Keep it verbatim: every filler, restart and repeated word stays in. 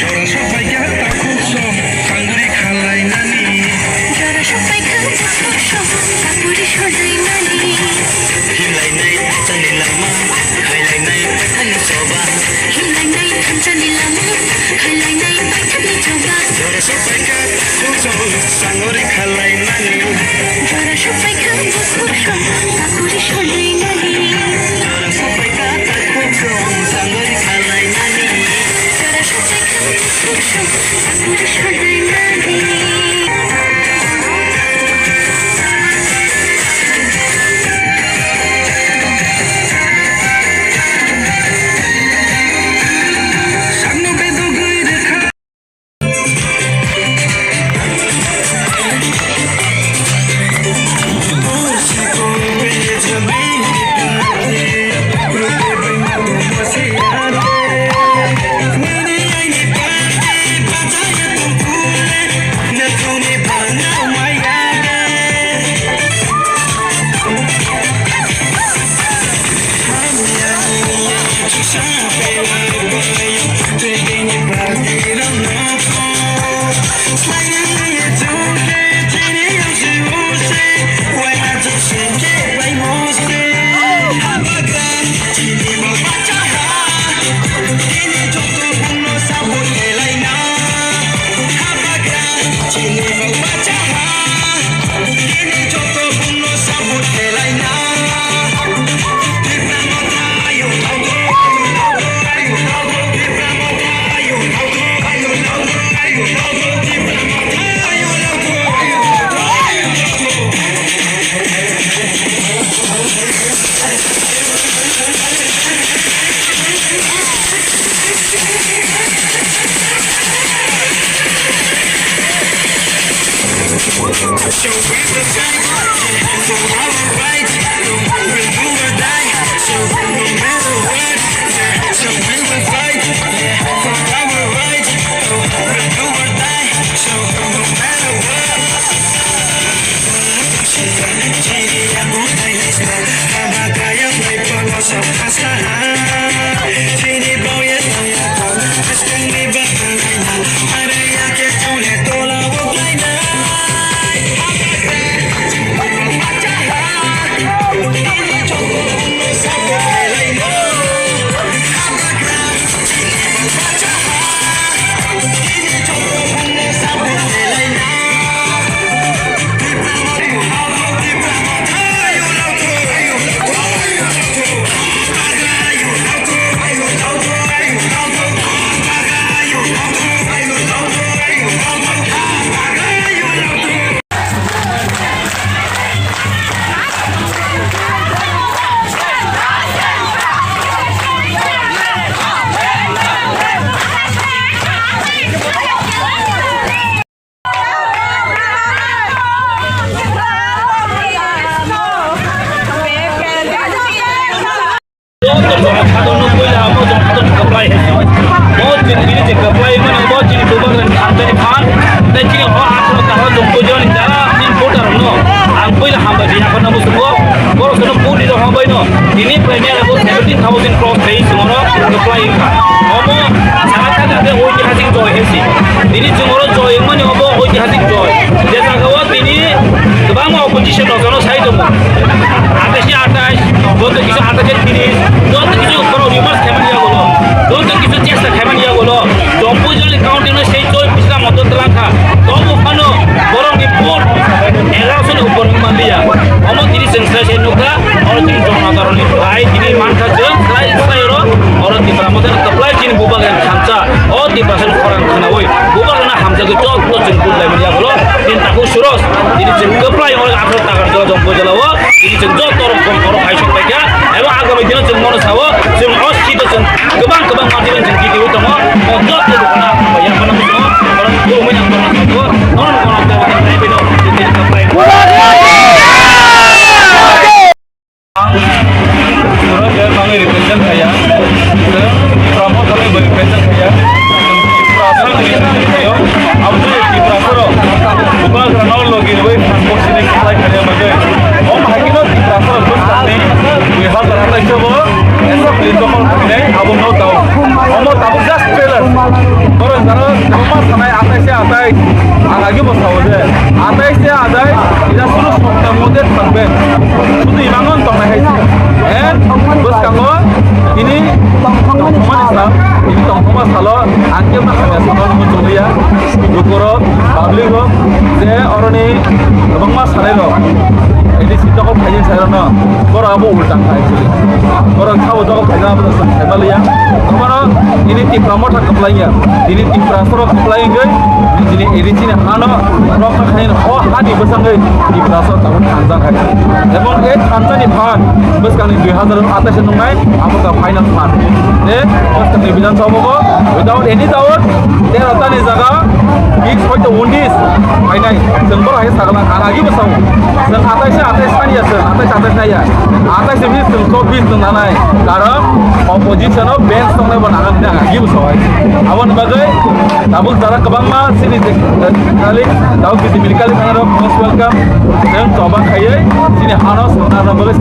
Jora sokpaikha takhuk song sangri khalainani. Jora sokpaikha takhuk song sangri khalainani. Himlainai tani lama, khailainai tani soba. Himlainai tani lama, khailainai tani soba. Jora sokpaikha takhuk song sangri khalainani. Jora sokpaikha takhuk song sangri khalainani. Jora sokpaikha takhuk song sangri khalainani. Jora sokpaikha takhuk song sangri khalainani. So we will fight, yeah, for our rights. So we will do or die. So no matter what, yeah. So we will fight, yeah, for our rights. So we will do or die. So no matter what. Joto jora khadorno puila amo jora khadorno kwplai hai. Bo chini bini je kwplai mani bo chini bubagrani thangjani phan. Tei chini o atharo takhoro jong puijani jara chini voter rokno ang puila hambai ri akhorno muchungo. Borok sono vote ri rok hambai no. Tini premier abo seventeen thousand cross tei chwngno kwplai wngkha. Omo sana thangkha khe oitihasik joy hai se. Tini chwngno joy wngmani obo oitihasik joy. Je jagao tini kwbangma opposition rok jono sai tongo. Atais ni atais, joto kisu atais ni tris, joto kisu borok reverse khaimani yagulo, joto kisu chesta khaimani yagulo, jompui joni counting no sei choi bisna moto twlang kha, tobo phano borok ni vote egaroso ni upor wng manliya. Omo tini chwng sai sai nukha, oro tini Jona Taroni hai tini mankha chwng sai sai oro, oro Tipra Motha ni kwplai chini bubagrani thansa, o Tiprasa ni khorang khwnaui bubagrano hamjagwi joto chwng vote laimani yagulo, tini takhuk Suros, tini chwng kwplai oro atharo takar jora jompui jala o. Tini chwng joto rok kom oro hai sok paikha. Ebo agami dino chwng mono sao, chwng o sito chwng kwbang kwbang manti chwng kiti ui tongo. O joto rok na ya kono chwng oro umui nang kono chwng nono kono chwng nai bino tini chwng pai. Ang pura je mangi represent kaya. Chwng Trump kami bai represent kaya. Chwng Trump kami represent kaya. Abdul Trump ro. Bubagrano logi rwi thangkok sini khlai khlai bagwi. Om hakino Trump Sudu imangon tongnai hai se. En bwskango tini tongthokmani sal, tini tongthokma salo ang kebo hamya salo muchungliya. Lukurok, public rok je oroni kwbangma sanai rok, A D C jokol khaijin sai rokno, borok abo ulta kha actually. Borok sabo jokol khaijak abo chwng khaima liya. Obono tini Tipra motha kwplai ya, tini Tipra sorok kwplai wngwi tini A D C ni hano rok kha khain o hani bwsangwi Tipra sorok tabuk thangjak hai. Ebong e thangjani phan bwskangni dui hazar atais nungnai abo ka final phan. E bwskangni Bidhan Sabha o without any doubt tero tani jaga bis hoito unis phainai. Chwng borok hai sagala ang agi bwsao. Chwng atais atais thani ya chwng atais atais nai ya. Atais se bis chwng chobis chwng nanai. Karon opposition o bench tongnai bo nangan ang agi bwsao hai. Aboni bagwi tabuk jara kwbangma chini je, eh, kali tabuk bisi mili kali thani rok most welcome. Chwng choba khaiwi chini hano swngnarna bagwi.